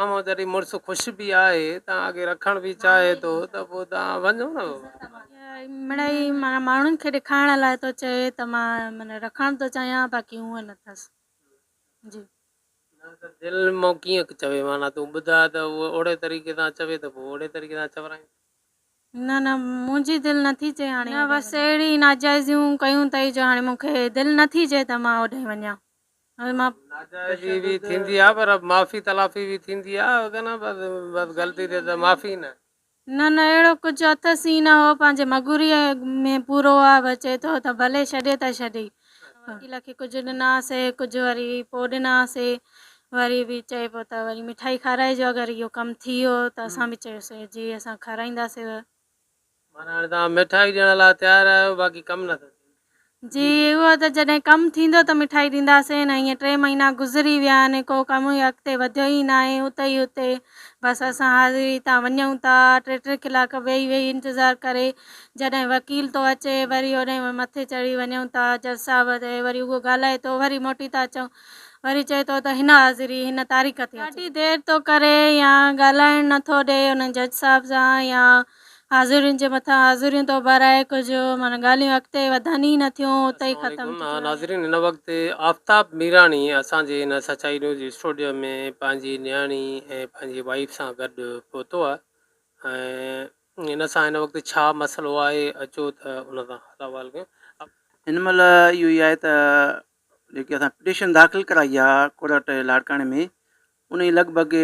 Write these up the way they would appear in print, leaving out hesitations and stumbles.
توهان مان جڏهن مڙس خوش به آهي، توهان کي رکڻ به چاهي ٿو ته پوء توهان وڃو نه بابا. مڙئي معنيٰ ماڻهن کي ڏيکارڻ لاء ٿو چئي ته مان معنيٰ رکڻ ٿو چاهيان باقي هونئن نه اٿس. جي. نه ته دل مان ڪيئن چوي معنيٰ تون ٻڌاء ته هوء اوڙي طريقي سان چوي ته پوء اوڙي طريقي سان چورايون. نه نه منهنجي دل نٿي چئي هاڻي نه بس اهڙي ناجائزيون ڪيون اٿئي جو هاڻي مون کي دل نٿي چئي ته مان اوڏانهن وڃان. ناجائزي به ٿيندي آ پر معافي تلافي به ٿيندي آ ڪنه بس بس غلطي تي ته معافي نه. نه نه اهڙو ڪجهه اٿس ئي نه هو پنهنجي مغروريء ۾ پورو آ بس چئي ٿو ته ڀلي ڇڏي ته ڇڏي. وڪيل کي ڪجهه ڏناسي ڪجهه وري پوء ڏناسي وري به چئي پيو ته وري مٺائي کارائجو اگر اهو ڪم ٿي ويو ته اسان به چيوسي جي اسان کارائينداسي. معنيٰ هاڻي توهان مٺائي ڏيڻ لاء تيار آهيو باقي ڪم نه ٿو ٿئي. جي اهو ته جڏهن ڪم ٿيندو ته مٺائي ڏينداسين نه ائين ٽي مهينا گذري ويا آهن ڪو ڪم ئي اڳتي وڌيو ئي ناهي اتي ئي اتي بس اسان حاضري تان وڃون ٿا ٽي ٽي ڪلاڪ ويهي ويهي انتظار ڪري جڏهن وڪيل ٿو اچي وري اوڏانهن مٿي چڙهي وڃون ٿا جج صاحب تي وري اهو ڳالهائي ٿو وري موٽي ٿا اچون وري چئي ٿو ته هن حاضري هن تاريخ تي اچجو. ڏاڍي دير ٿو ڪري يا ڳالهائڻ نه ٿو ڏئي انهن جج صاحب سان يا حاضرين جي مٿان حاضريون ٿو ڀرائي ڪجهه معنيٰ ڳالهيون اڳتي وڌن ئي نه ٿيون اتي ئي السلام ختم عليڪم ٿي ٿيون وڃن. ناظرين هن وقت آفتاب ميراڻي اسان جي هن سچائي نيوز اسٽوڊيو ۾ پنهنجي نياڻي ۽ پنهنجي وائيف سان گڏ پهتو آهي ۽ هن سان هن وقت ڇا مسئلو آهي اچو ته ان سان حال احوال ڪيون. هن مهل اهو ئي آهي ته جيڪي اسان پٽيشن داخل ڪرائي آ ڪورٽ لاڙڪاڻي ۾ ان جي لڳ ڀڳ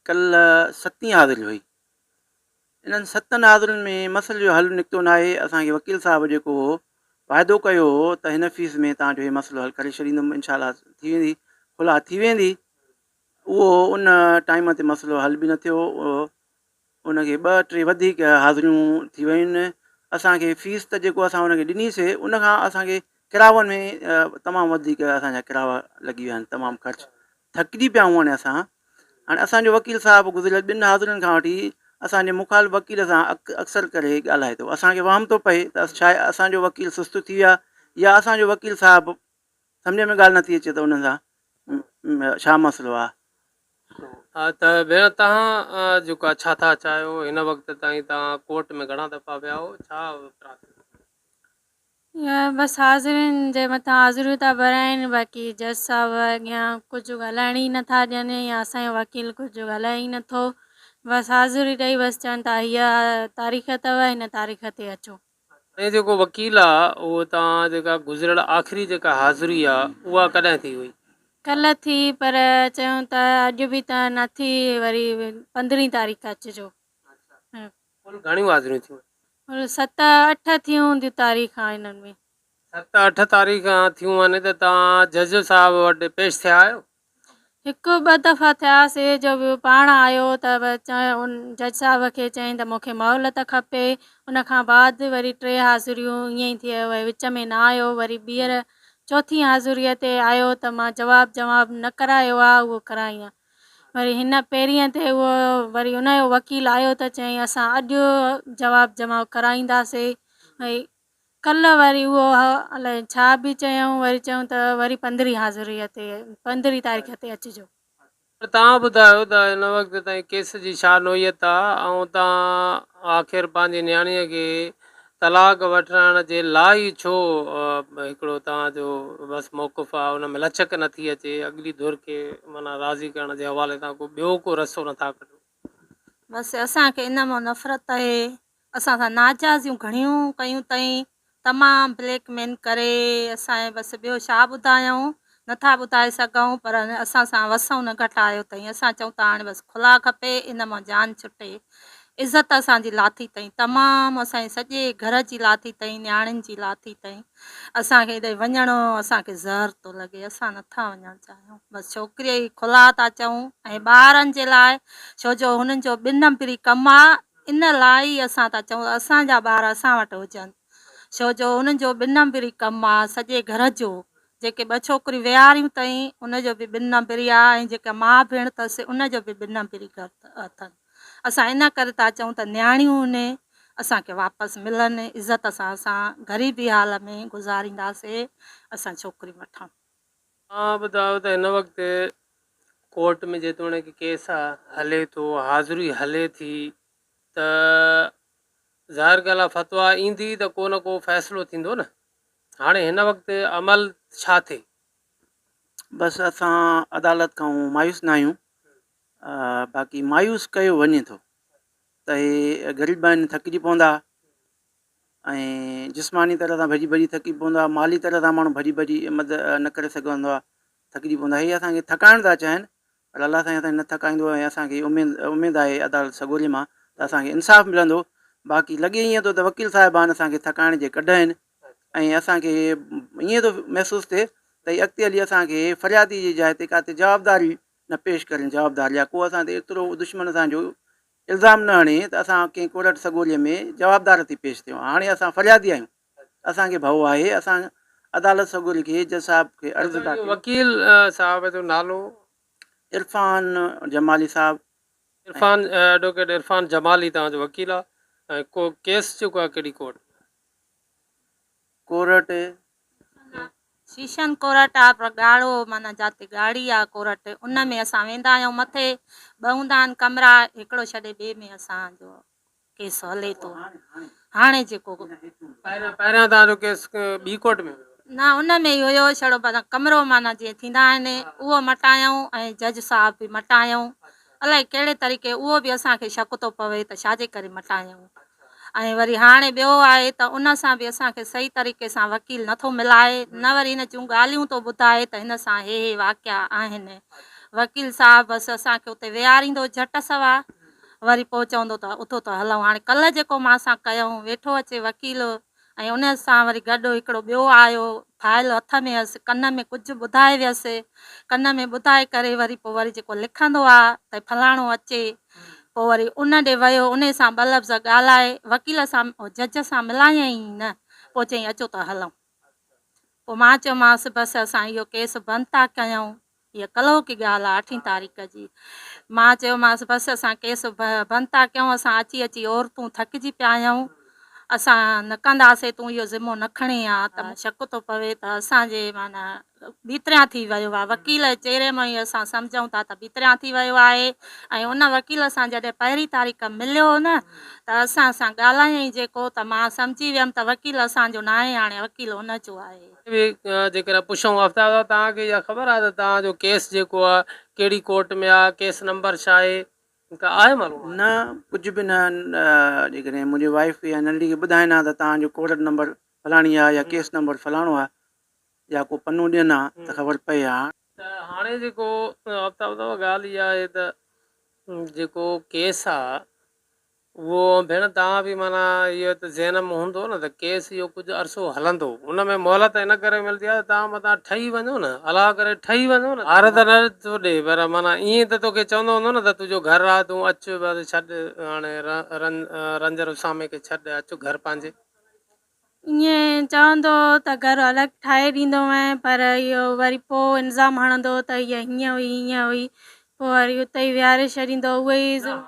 ڪلهه ستين حاضري هئي انهن ستن حاضرين ۾ مسئلي جو حل نڪتو ناهي اسان کي وڪيل صاحب جيڪو هو واعدو ڪيو هو ته هن فيس ۾ توهان جو هي مسئلو حل ڪري ڇڏيندم انشاء الله ٿي ويندي خلا ٿي ويندي اهو ان ٽائيم تي مسئلو حل به نه ٿيو ان کي ٻه ٽي وڌيڪ حاضريون ٿي ويون آهن اسان کي فيس ته جيڪو اسان ان کي ڏني سي ان کان اسان کي ڪراون ۾ تمام وڌيڪ اسان جا ڪراوا لڳي ويا آهن تمام خرچ ٿڪجي پيا آهيون هاڻي اسان هاڻي اسان جو وڪيل صاحب گذريل ٻن حاضرين کان وٺي اسان جي مخالف وڪيل سان اڪثر ڪري ڳالهائي ٿو اسان کي وهم ٿو پئي ته شايد اسان جو وڪيل سست ٿي ويو آهي يا اسان جو وڪيل صاحب سمجهه ۾ ڳالهه نٿي اچي ته انهن سان ڇا مسئلو آهي. ها ته ڀيڻ توهان جيڪو آهي ڇا ٿا چاهيو هن وقت تائين توهان ڪورٽ ۾ گهڻا دفعا ويا آهيو ڇا پراسيس بس حاضرين جي مٿان حاضريون ٿا ڀرائين باقي جج صاحب اڳيان ڪجهه ڳالهائڻ ئي نٿا ڏين يا اسان جو وڪيل ڪجهه ڳالهائي ئي نٿو بس حاضري ڏئي بس چون ٿا هيء تاريخ اٿو هن تاريخ تي اچو. ۽ جيڪو وڪيل آ اهو توهان جيڪا گذريل آخري جيڪا حاضري آ اها ڪڏهن ٿي هئي؟ ڪلهه ٿي پر چيون ته اڄ به ته نه ٿي وري پندرهين تاريخ اچجو. ڪل گهڻيون حاضريون ٿيون؟ ڪل ست اٺ ٿيون هونديون تاريخان انهن ۾. ست اٺ تاريخان ٿيون آهن ته توهان جج صاحب وٽ پيش ٿيا آهيو؟ هڪ ٻه دفعا ٿياسي جو به پاڻ آيو ته جج صاحب کي چيائين ته مون کي مهلت کپي ان کان بعد وري ٽي حاضريون ائين ئي ٿي ويو وچ ۾ نه آيو وري ٻيهر چوٿين حاضريء تي آيو ته مان جواب جواب نه ڪرايو آ اهو ڪرايان وري هن پهرينء تي اهو وري ان جو وڪيل آيو ته چيائين اسان اڄ جواب جمع ڪرائينداسي ۽ ڪلهه وري اهو الائي ڇا به چيائون وري چيائون ته وري پندرهين حاضريء تي پندرهين تاريخ تي اچجو. پر توهان ٻڌايو ته هن وقت تائين ڪيس جي ڇا نوعيت آ ۽ توهان آخر پنهنجي نياڻيء کي طلاق وٺرائڻ جي لاء ئي ڇو هڪڙو توهان جو بس موقف آ ان ۾ لچڪ نٿي اچي اڳلي ڌر کي معنيٰ راضي ڪرڻ جي حوالي سان ڪو ٻيو ڪو رستو نٿا ڪڍو. بس اسان کي ان مان نفرت آهي اسان سان ناجائزيون گهڻيون ڪيون اٿئين تمام بليڪ مين ڪري اسان کي بس ٻيو ڇا ٻڌايون نٿا ٻڌائي سگهون پر اسان سان وسئون نه گهٽايو اٿئين اسان چئون ٿا هاڻي بس خلا کپي ان مان جان ڇٽي عزت اسان جي لاٿي اٿئين تمام اسان جي سڄي گهر جي لاٿي اٿئين نياڻين جي لاٿي اٿئين اسان کي هيڏي وڃڻو اسان کي زهر ٿو لڳي اسان نٿا وڃڻ چاهيون بس ڇوڪريء جي خلا ٿا چئون ۽ ٻارن جي لاء ڇو جو هنن جو ٻن نمبري ڪم آ ان لاء ئي اسان ٿا چئون ته اسان جا ٻار اسان وٽ هجن، ڇو جو انهن جو ٻن نمبري ڪم آ، سڄي گهر جو، جيڪي ٻه ڇوڪريون ويهاريون اٿئين، ان جو به ٻن نمبري آ ۽ جيڪا ماء ڀيڻ اٿس، ان جو به ٻن نمبري گهر اٿن. اسان ان ڪري ٿا چئون ته نياڻيون اهي اسان کي واپس ملن، عزت سان اسان غريبي حال ۾ گذارينداسي، اسان ڇوڪريون وٺون. توهان ٻڌايو ته هن وقت ڪورٽ ۾ جيتوڻيڪ ڪيس هلي ٿو، حاضري هلي ٿي ته ظاهر ڳالهه آ فتويٰ ايندي ته ڪو نه ڪو فيصلو ٿيندو نه. هاڻي هن وقت عمل ڇا ٿئي؟ بس اسان عدالت کان مايوس نه آهيون باقي مايوس ڪيو وڃي ٿو ته هي غريب آهن ٿڪجي پوندا ۽ جسماني طرح سان ڀڄي ڀڄي ٿڪي پوندا مالي طرح سان ماڻهو ڀڄي ڀڄي مدد نه ڪري سگهندو آهي ٿڪجي پوندا هي اسان کي ٿڪائڻ ٿا چاهين پر الله سائين اسان کي نه ٿڪائيندو ۽ اسان کي اميد اميد آهي عدالت سڳوري مان ته اسان کي انصاف ملندو باقي لڳي ائين ٿو ته وڪيل صاحبان اسان کي ٿڪائڻ جي ڪڍ آهن ۽ اسان کي ائين ٿو محسوس ٿئي ته هي اڳتي هلي اسان کي فريادي جي جاء تي ڪاتي جوابداري نه پيش ڪرين جوابدار يا ڪو اسان تي ايترو دشمن اسان جو الزام نه هڻي ته اسان ڪنهن ڪورٽ سڳوري ۾ جوابدار ٿي پيش ٿيون هاڻي اسان فريادي آهيون اسان کي ڀؤ آهي اسان عدالت سڳوري کي جج صاحب کي عرض ٿا ڪيون. وڪيل صاحب جو نالو؟ عرفان جمالي صاحب. عرفان ايڊووڪيٽ عرفان جمالي توهان جو وڪيل آهي ۽ ڪو ڪيس جيڪو آهي ڪهڙي ڪورٽ ۾؟ ڪورٽ. شيشن ڪورٽ آ پر ڳاڙهو معنيٰ جاتي ڳاڙهي آ ڪورٽ ان ۾ اسان ويندا آهيون مٿي ٻه هوندا آهن ڪمرا هڪڙو ڇڏي ٻئي ۾ اسان جو ڪيس هلي ٿو هاڻي جيڪو. پهريان پهريان توهان جو ڪيس ٻي ڪورٽ ۾ هيو؟ نه ان ۾ ئي هيو ڇڙو پر ڪمرو معنيٰ جيئن ٿيندا آهن اهو مٽايائون ۽ جج صاحب به مٽايائون الائي ڪهڙي طريقي اهو به اسان کي شڪ ٿو پوي ته ڇا جي ڪري مٽايائون ۽ وري هاڻي ٻيو آهي ته ان سان به اسان کي صحيح طريقي سان وڪيل نه ٿو ملائي نه وري هن جون ڳالهيون ٿو ٻڌائي ته هن سان هي هي واقعا آهن وڪيل صاحب بس اسان کي اتي ويهاريندو جهٽ سوا وري پوء چوندو ته اٿو ته هلون هاڻي ڪلهه جيڪو مان سان ڪيائون ويٺو اچي وڪيل ۽ ان سان وري گڏ هڪڙو ٻيو آيو، فائل هٿ ۾ هيس، ڪن ۾ ڪجهه ٻڌائي ويس، ڪن ۾ ٻڌائي ڪري وري پوء وري جيڪو لکندو آ ته فلاڻو اچي، پوء وري ان ڏي ويو، انهي سان ٻه لفظ ڳالهائي، وڪيل سان جج سان ملايائين ئي نه، پوء چيائين اچو ته هلون. پوء مان چيومانس بس اسان اهو ڪيس بند ٿا ڪيون، هيء ڪلهوڪي ڳالهه آ اٺين تاريخ جي. مان چيومانس بس اسان ڪيس بند ٿا ڪيون، اسان اچي اچي عورتون ٿڪجي پيا آهيون، اسان نه ڪنداسين، تون اهو ذمو نه کڻين ها ته شڪ ٿو پوي ته اسان جي معنيٰ ٻيتريان ٿي ويو آهي. وڪيل جي چهري مان ئي اسان سمجهون ٿا ته ٻيتريان ٿي ويو آهي ۽ ان وڪيل سان جڏهن پهرين تاريخ مليو هو نه ته اسان سان ڳالهايائين جيڪو ته مان سمجهي ويم ته وڪيل اسان جو ناهي هاڻي وڪيل ان جو آهي. به جيڪڏهن پڇون آفتاب صاحب توهان کي اها خبر آهي ته توهان جو ڪيس جيڪو آهي ڪهڙي ڪورٽ ۾ آهي ڪيس نمبر ڇا آهي ڪا آهي معلومات؟ نه ڪجهه به نه جيڪڏهن منهنجي وائيف يا ننڍڙي کي ٻڌائين ها ته توهان جو ڪورٽ نمبر فلاڻي آهي يا ڪيس نمبر فلاڻو آهي يا ڪو پنو ڏين ها ته خبر پئي ها. ته هاڻي جيڪو آفتاب صاحب ڳالهه اها آهي ته جيڪو ڪيس آهي اهو ڀيڻ توهان به معنيٰ اهو ته ذهن ۾ هوندو نه ته ڪيس اهو ڪجهه عرصو هلندو ان ۾ مهلت ان ڪري ملندي آهي ته توهان متان ٺهي وڃو نه الله ڪري ٺهي وڃو نه هار ته نه ٿو ڏي پر معنيٰ ائين ته توکي چوندو هوندو نه ته تنهنجو گهر آهي تون اچ بس ڇڏ هاڻي رنجر اسامي کي ڇڏ اچ گهر پنهنجي. ائين چوندو هو ته گهر الڳ ٺاهي ڏيندومانء پر اهو وري پوء الزام هڻندو هو ته هيء هيئن هئي هيئن هئي پوء وري اتي ئي ويهاري ڇڏيندو هو اهي ئي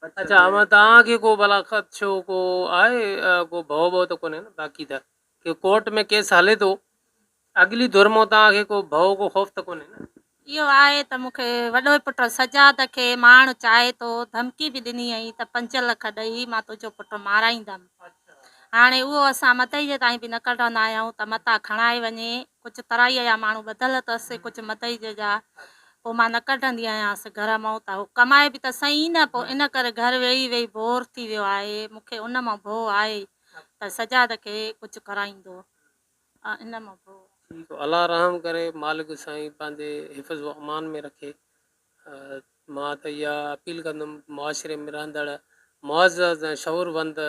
اڇا اوهان توهان کي ڪو ڀلا خدشو ڪو آهي ڪو ڀؤ ٻؤ ته ڪونهي نه باقي ته ڪي ڪورٽ ۾ ڪيس هلي ٿو اڳلي ڌر مان توهان کي ڪو ڀؤ ڪو خوف ته ڪونهي نه. اهو آهي ته مون کي وڏو پٽ سجاد کي مارڻ چاهي ٿو ڌمڪي به ڏني هئي ته پنج لک ڏئي مان تنهنجو پٽ مارائيندم هاڻي اهو اسان مدئي جي تائين به نه ڪڍندا آهيون ته متان کڻائي وڃي ڪجهه ترائيء جا ماڻهو ٻڌل اٿس ڪجهه مدئي جا پوء مان نه ڪڍندي آهيانس گهر مان ته هو ڪمائي به ته سهي نه پوء ان ڪري گهر ويهي ويهي بور ٿي ويو آهي مون کي ان مان ڀؤ آهي ته سجاد کي ڪجهه ڪرائيندو ان مان ڀؤ آهي. ٺيڪ الله رحم ڪري مالڪ سائين پنهنجي حفظ و امان ۾ رکي مان ته اها اپيل ڪندم معاشري ۾ رهندڙ معزز ۽ شعور وند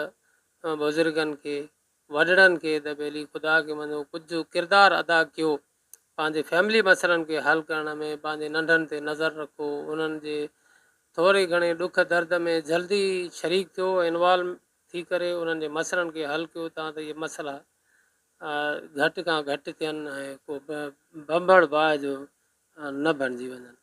بزرگن کي وڏڙن کي ته ٻيلي خدا کي مڃو ڪجهه ڪردار ادا ڪيو پنهنجي فيملي مسئلن کي حل ڪرڻ ۾ پنهنجي ننڍن تي نظر رکو انهن جي ٿوري گهڻي ڏک درد ۾ جلدي شريڪ ٿيو انوالو ٿي ڪري انهن جي مسئلن کي حل ڪيو تان ته اهي مسئلا گهٽ کان گهٽ ٿين ۽ ڪو ڀنڀڙ باهه جو نه بڻجي وڃن.